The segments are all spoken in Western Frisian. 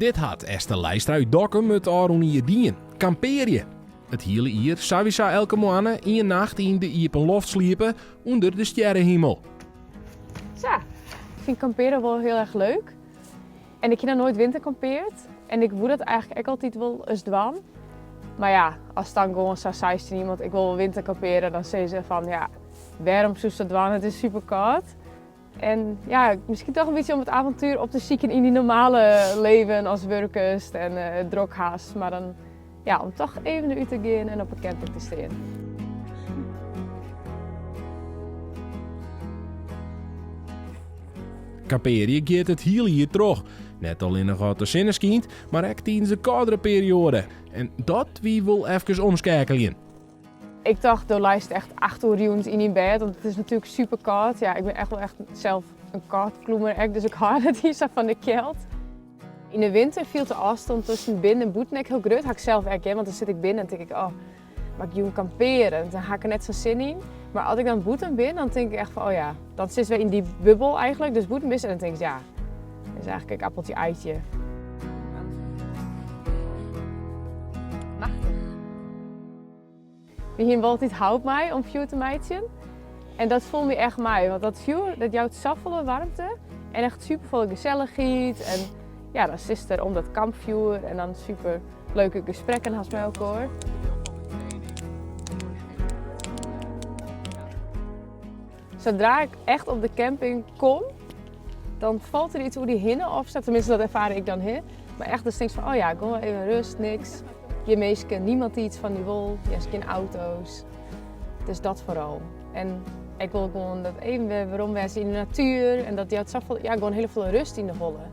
Dit hat Esther Leistra út Dokkum it ôfrûne jier dien, kampearje. It hiele jier sawiesa elke moanne ien nacht yn de iepen loft sliepe ûnder de stjerrehimel. Sa, ik fyn kampearen wol hiel erch leuk. En ik hie noch noait winterkampeard en ik woe dat eigentlik ek altyd wol ris dwaan. Mar ja, ast dan gewoan sa seist tsjin iemand ik wol wol winterkampeare, dan sizze se fan ja, wêrom soest dat dwaan, it is super kâld. En ja, miskien toch in bytsje om it avontuer op te sykjen yn dyn normale leven as wurkest en it drok hast. Mar dan ja, om toch even derút te gean en op 'e camping te stean. Kampearje giet it hiele jier troch. Net allinnich as de sinne skynt, mar ek tidens de kâldere perioade. En dat wie wol efkes omskeakeljen. Ik tocht, do leist echt 8 oere jûns yn dyn bêd, want it is natuerlik super kâld. Ja, ik bin echt wol echt sels in kâldklûmer ek, dus ik hâld net iens sa fan de kjeld. Yn de winter fielt de ôfstân tusken binnen en bûten ek hiel grut. Ha ik sels ek, hear, want dan sit ik binnen en tink ik, oh, moat ik jûn kampeare? Dan ha ik der net sa'n sin yn. Mar as ik dan bûten bin, dan tink ik echt fan, oh ja, dan sitst wer yn dy bubbel eigentlik. Dus bûten bist en dan tinkst, ja, is eigentlik ek appeltje eitje. Machtich. We hienen wol altyd hout mei om fjoer te meitsjen. En dat foel my echt mei, want dat fjoer dat jout safolle waarmte en echt superfolle gesellichheid. En ja, dan sitst der om dat kampfjoer en dan super leuke gesprekken hast mei elkoar. Zodra ik echt op de camping kom, dan falt der iets oer dy hinne of sa. Tenminste, dat ervaar ik dan, hè. Mar echt, dan tinkst fan, oh ja, gewoan even rust, niks. Gjin minsken, niemand dy't iets fan dy wol. Hast gjin auto's. Dus dat foaral. En ik wol gewoan dat even wer werom wêze yn de natuer. En dat jout safolle, ja, gewoan hiele folle rust yn de holle.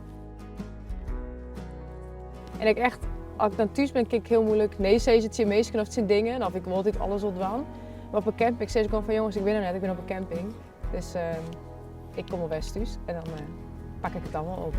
En ik echt, as ik dan thús bin, kin ik hiel muoilik nee sizze tsjin minsken of tsjin dingen. Of ik wol altyd alles wol dwaan. Mar op 'e camping sis ik gewoan fan jonges, ik bin der net, ik bin op 'e camping. Dus ik kom wol wer thús en dan pak ik it dan wol op.